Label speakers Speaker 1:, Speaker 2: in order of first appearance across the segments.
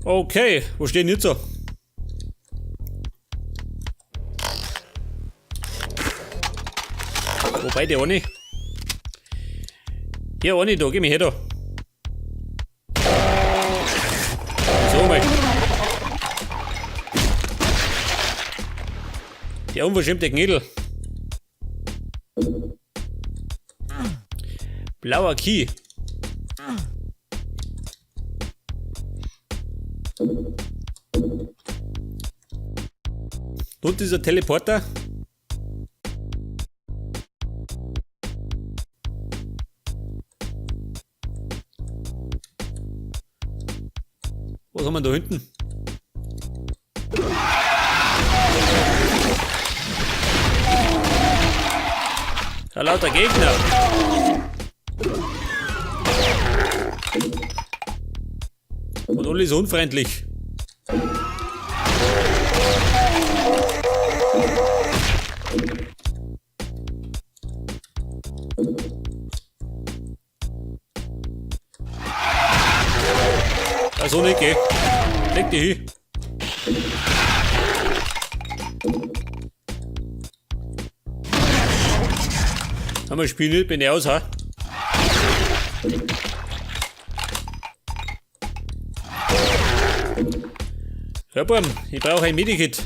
Speaker 1: Okay, wo steht denn jetzt so? Wobei der eine. Hier eine da, geh mir her da. So mal. Der unverschämte Gnädel. Blauer Key. Und dieser Teleporter. Was haben wir da hinten? Da lauter Gegner. Und Uli ist unfreundlich. Also nicht, geh. Leg dich hin. Haben wir Spiel nicht, bin ich aus, ha? Ja, Burm, ich brauche ein Medikit.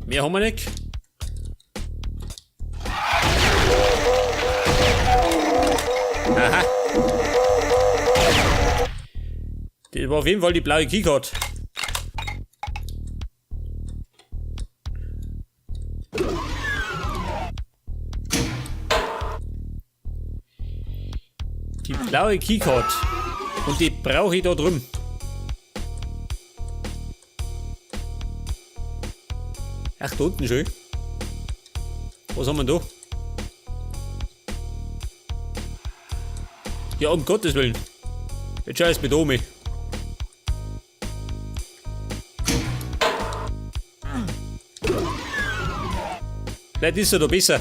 Speaker 1: Mehr haben wir nicht. Aha. Das war auf jeden Fall die blaue Keycard. Die blaue Keycard. Und die brauche ich da drüben. Ach, da unten schön. Was haben wir da? Ja, um Gottes Willen. Jetzt scheiß mit Omi. Vielleicht ist er da besser.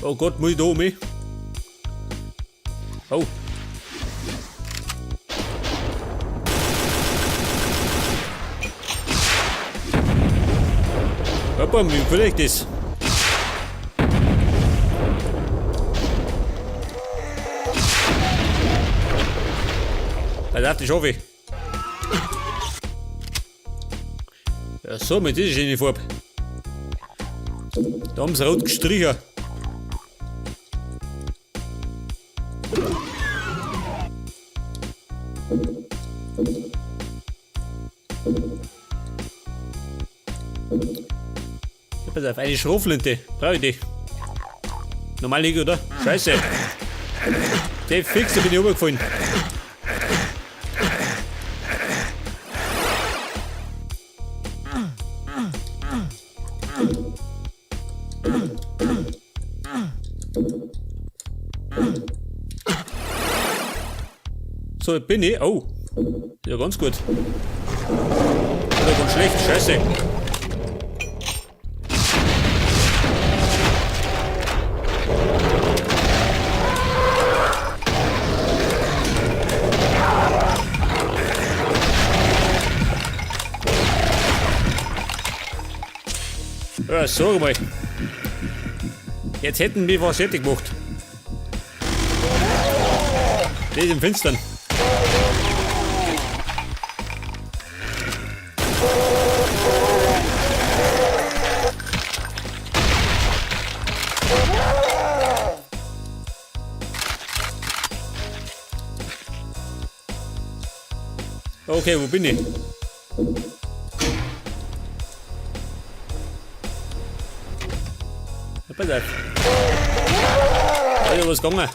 Speaker 1: Oh Gott, muss ich da um? Oh. Hoppa, wie vielleicht das? Pass auf, die schaffe ich. Ja, so, mit dieser schönen Farbe. Da haben sie rot gestrichen. Ja, pass auf, eine Schrotflinte. Brauche ich die. Normal nicht, oder? Scheiße. Der fix, da bin ich runtergefallen. So, bin ich. Oh. Ja, ganz gut. Oder ganz schlecht. Scheiße. Ja, sag mal. Jetzt hätten wir was fertig gemacht. Das ist im Finstern. Okay, wo bin ich? Ja, pass auf. Da ist ja was gegangen.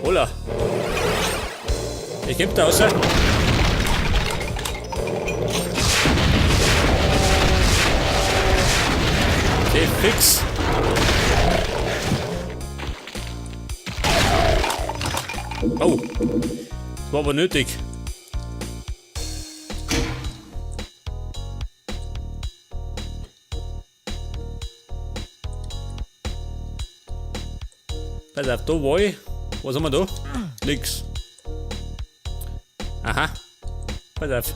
Speaker 1: Hola. Ich geb da raus. Okay, fix. Oh, das war aber nötig. Pass auf, da war ich. Was haben wir da? Nix. Aha. Pass auf.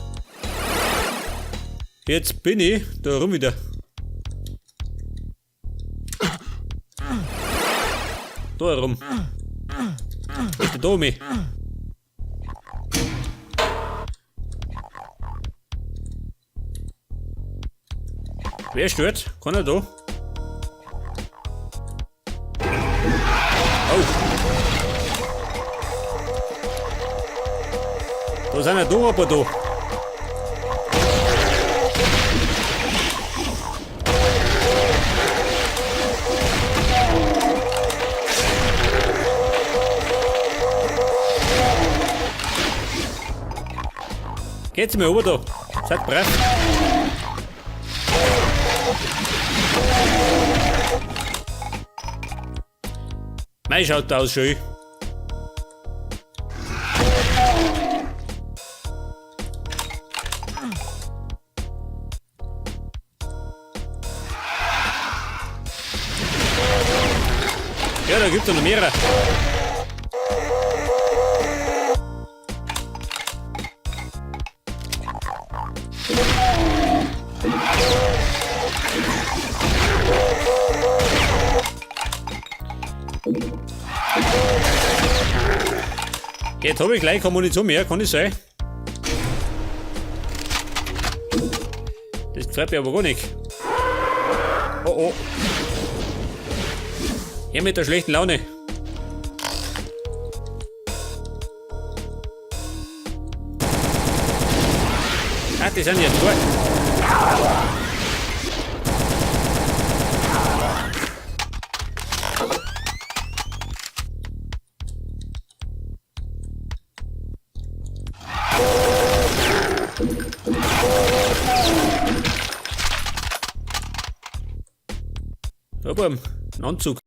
Speaker 1: Jetzt bin ich da rum wieder. Da herum. Ist der Domi. Wer stört? Keiner da? Oh. Da sind ja da ein paar da. Geht's mir rüber da. Seid brav. Mei, schaut da aus schön. Ja, da gibt's noch mehrere. Jetzt habe ich gleich keine Munition mehr, kann ich sein? Das gefällt mir aber gar nicht. Oh oh. Her mit der schlechten Laune. Ah, die sind jetzt gut. Aber ein Anzug.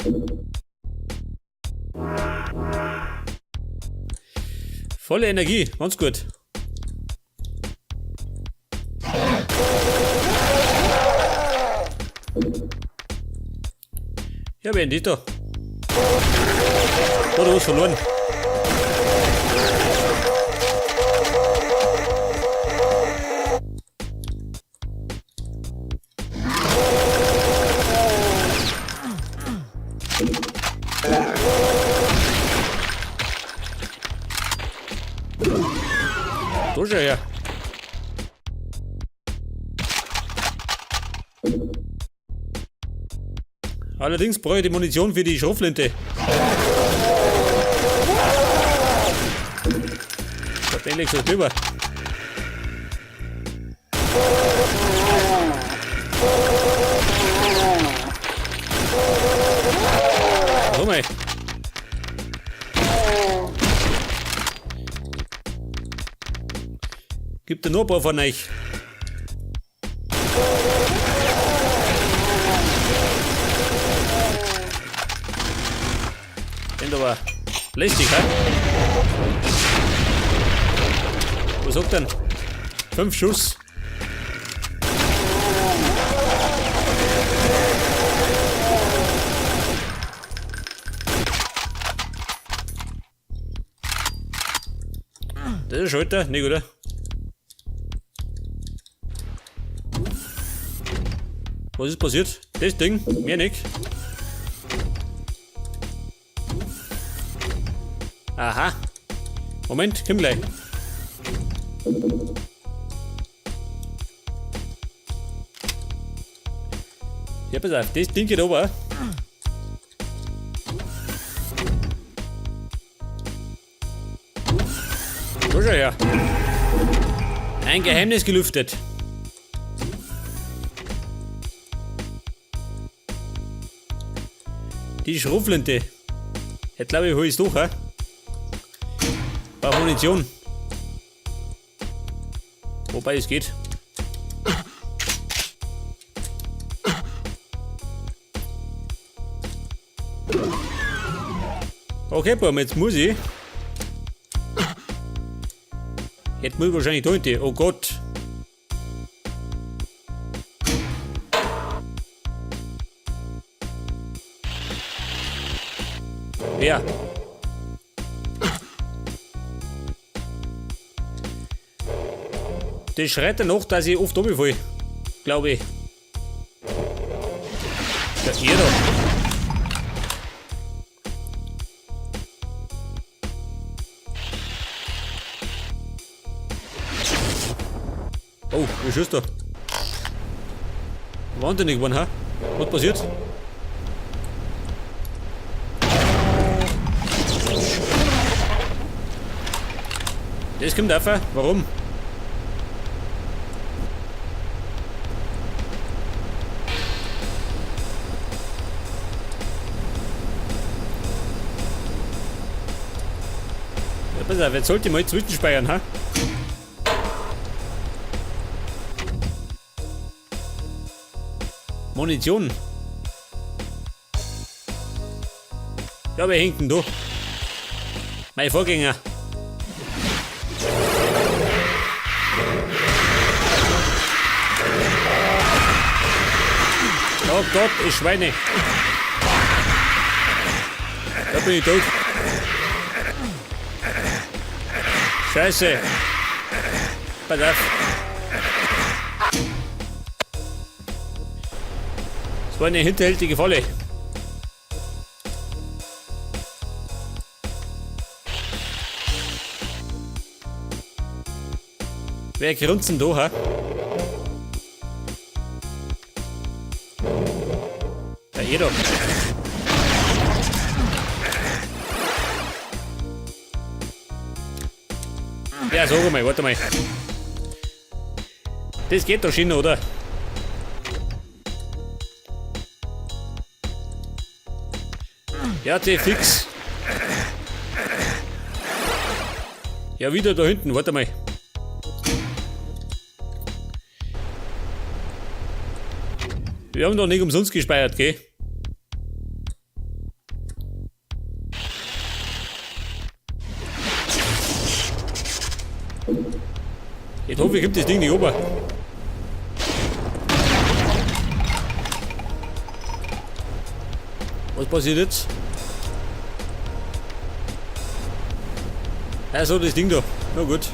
Speaker 1: Volle Energie, ganz gut. Ja, wer ist da? Hat er was verloren? Da schau her. Allerdings brauche ich die Munition für die Schrotflinte. Da bin ich so drüber. So mal. Gibt ja nur ein paar von euch. Sind aber lästig, hä? Was sagt denn? 5 Schuss. Das ist ein Schalter, nicht, oder? Was ist passiert? Das Ding, mehr nicht. Aha. Moment, komm gleich. Ja, pass auf, das Ding geht runter. Da schau her. Ein Geheimnis gelüftet. Die Schrotflinte. Jetzt glaube ich, hol ich's doch, hä? Brauch Munition. Wobei es geht. Okay, Baum, jetzt muss ich. Jetzt muss ich wahrscheinlich da hin. Oh Gott. Wer? Das schreit danach, dass ich oft runterfall. Glaube ich. Ja, ihr da. Oh, wie schießt da? Wahnsinnig geworden, ha? Was passiert? Das kommt auf, warum? Ja, pass auf, jetzt sollte ich mal zwischenspeichern, ha? Munition. Ja, wer hängt denn da? Mein Vorgänger. Oh Gott, ich Schweine. Da bin ich tot. Scheiße. Pass auf. Das war eine hinterhältige Falle. Wer grunzt denn da, ha? Ja, ihr doch. Ja, sag mal, warte mal. Das geht doch schon, oder? Ja, die fix. Ja, wieder da hinten, warte mal. Wir haben doch nicht umsonst gespeichert, gell? Ich hoffe, ich kommt das Ding nicht runter. Was passiert jetzt? Also das Ding da. Na gut.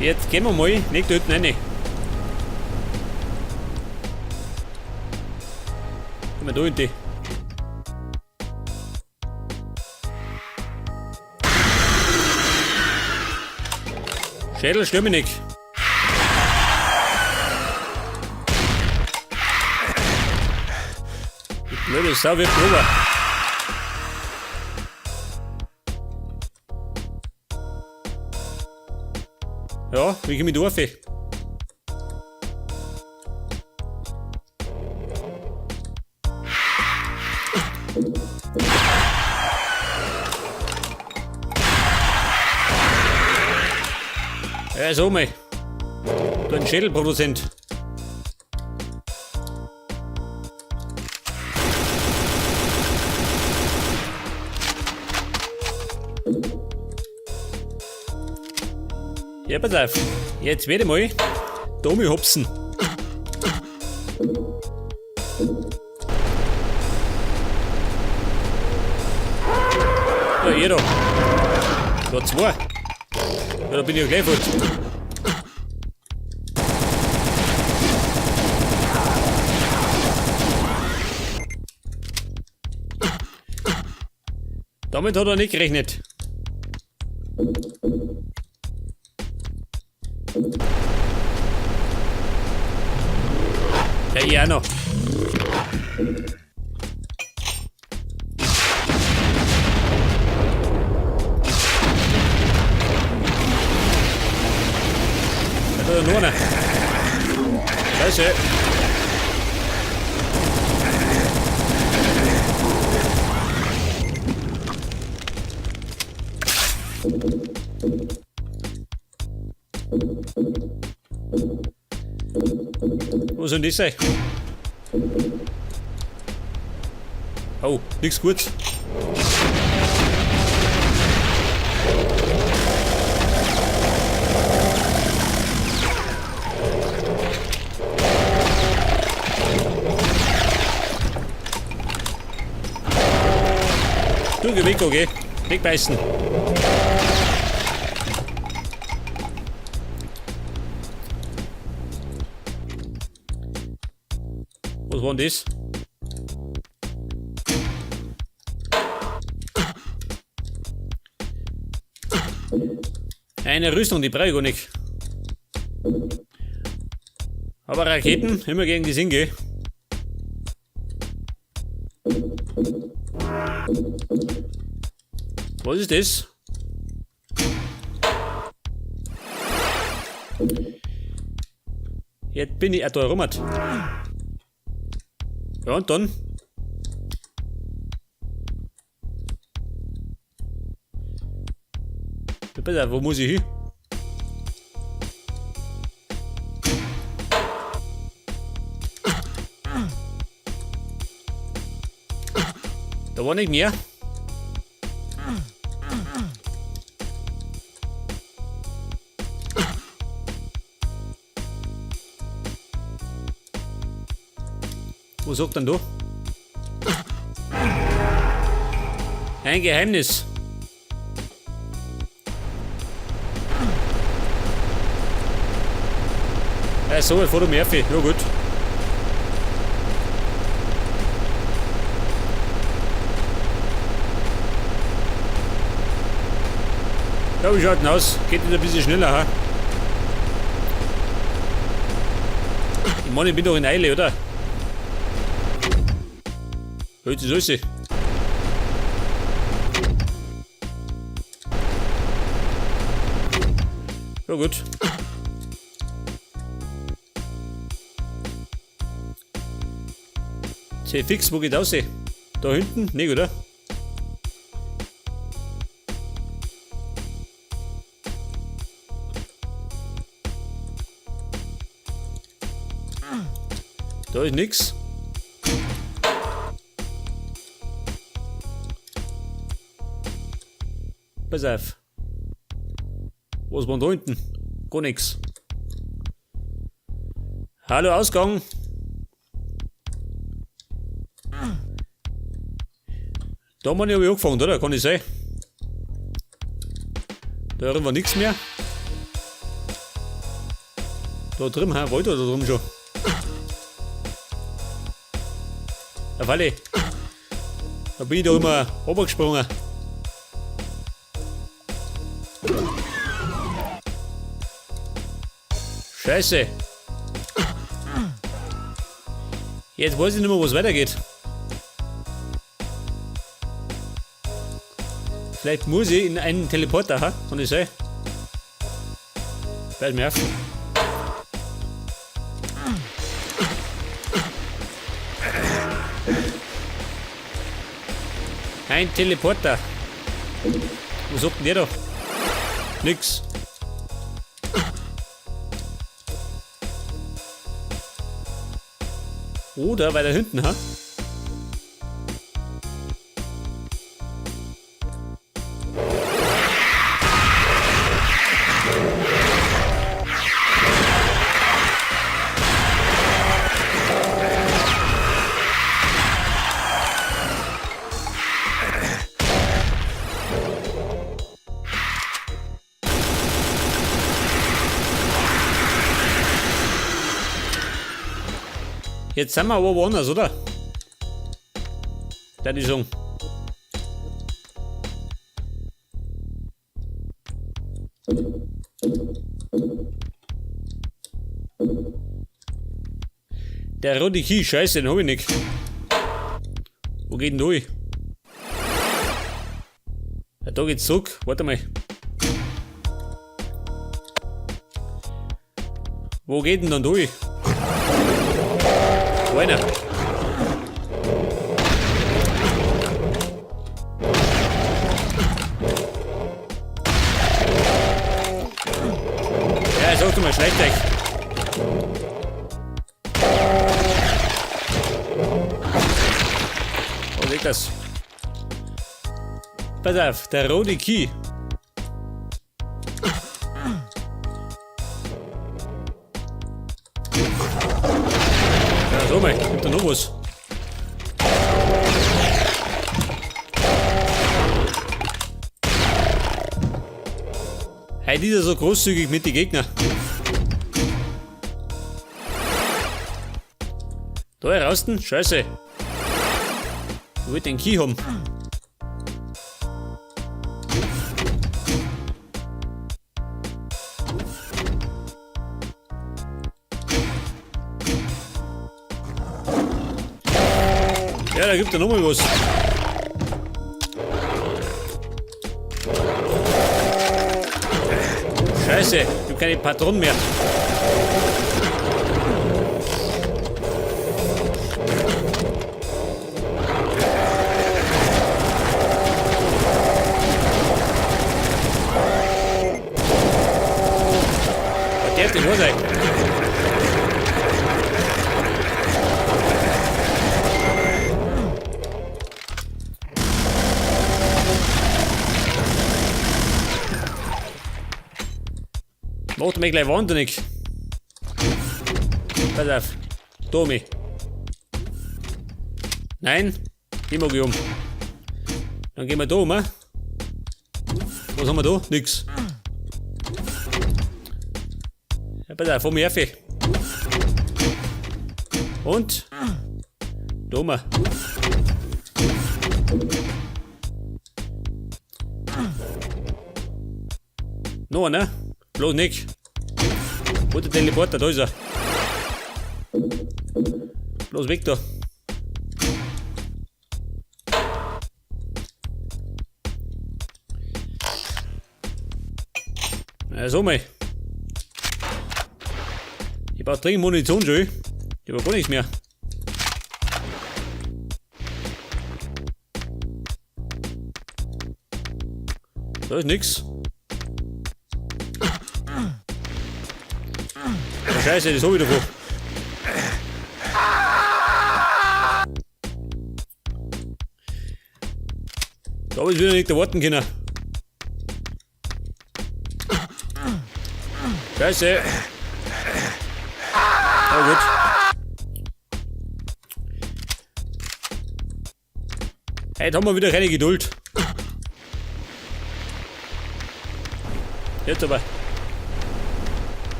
Speaker 1: Jetzt gehen wir mal nicht da hinten rein. Gehen wir da hinten. Schädel stör mich nicht. Die blöde Sau wird drüber. Ja, wie komme ich da rauf? Ja, so mal. Du ein Schädelproduzent. Ja, pass auf. Jetzt werde ich mal da mal hopsen. Ja, ihr da. Da zwei. Ja, da bin ich ja gleich fort. Damit hat er nicht gerechnet. Ja, ich auch noch. Da ist noch einer. Scheiße. Wo soll das sein? Oh, nix gut. weg, okay? Wegbeißen. Was war denn das? Eine Rüstung, die brauche ich gar nicht. Aber Raketen, immer gegen die Singe. Was ist das? Jetzt bin ich da rum. Ja, und dann? Pass auf, wo muss ich hin? Da war nicht mehr. Wo sagt denn du? Ein Geheimnis. Ja, so, vor der Murphy. Ja, gut. Ja, wie schaut denn aus? Geht nicht ein bisschen schneller, ha? Ich meine, ich bin doch in Eile, oder? Jetzt ist alles. Ja, gut. Fix, wo geht aus? Da hinten? Nee, oder? Da ist nix. Pass auf. Was war denn da hinten? Gar nix. Hallo, Ausgang. Da haben wir ja angefangen, oder? Kann ich sein? Da drin war nichts mehr. Da drüben, hä? Wollte da drüben schon. Ja, Falle. Da bin ich doch immer runtergesprungen. Scheiße. Jetzt weiß ich nicht mehr, wo es weitergeht. Vielleicht muss ich in einen Teleporter, ha? Kann ich sein? Bleib mir auf. Ein Teleporter. Was sagt denn der da? Nix. Oder weiter hinten, ha? Jetzt sind wir aber woanders, oder? Da die sagen. Der rote Key, scheiße, den hab ich nicht. Wo geht denn durch? Ja, da geht's zurück. Warte mal. Wo geht denn dann durch? Einer. Ja, sag du mal, schleicht euch. Wo liegt das? Pass auf, der rote Key. Ja, so mal, gibt da noch was? Heute ist er so großzügig mit den Gegnern. Da raus, Scheiße. Ich wollte den Key haben. Ja, da gibt er nochmal was. Scheiße, ich hab keine Patronen mehr. Was darf denn nur sein? Macht mich gleich wahnsinnig. Pass auf. Tommy. Nein, die mag ich um. Dann gehen wir da um. Was haben wir da? Nix. Ja, pass auf, von mir her. Und? Da um. Noch einer? Bloß nicht. Wo der Teleporter, da ist er. Bloß weg da. Na, so mal. Ich brauch dringend Munition schon. Ich hab gar nichts mehr. Da ist nix. Oh, Scheiße, das hab ich davon. Da hab ich wieder nicht erwarten können. Scheiße. Oh gut. Heute haben wir wieder keine Geduld. Jetzt aber.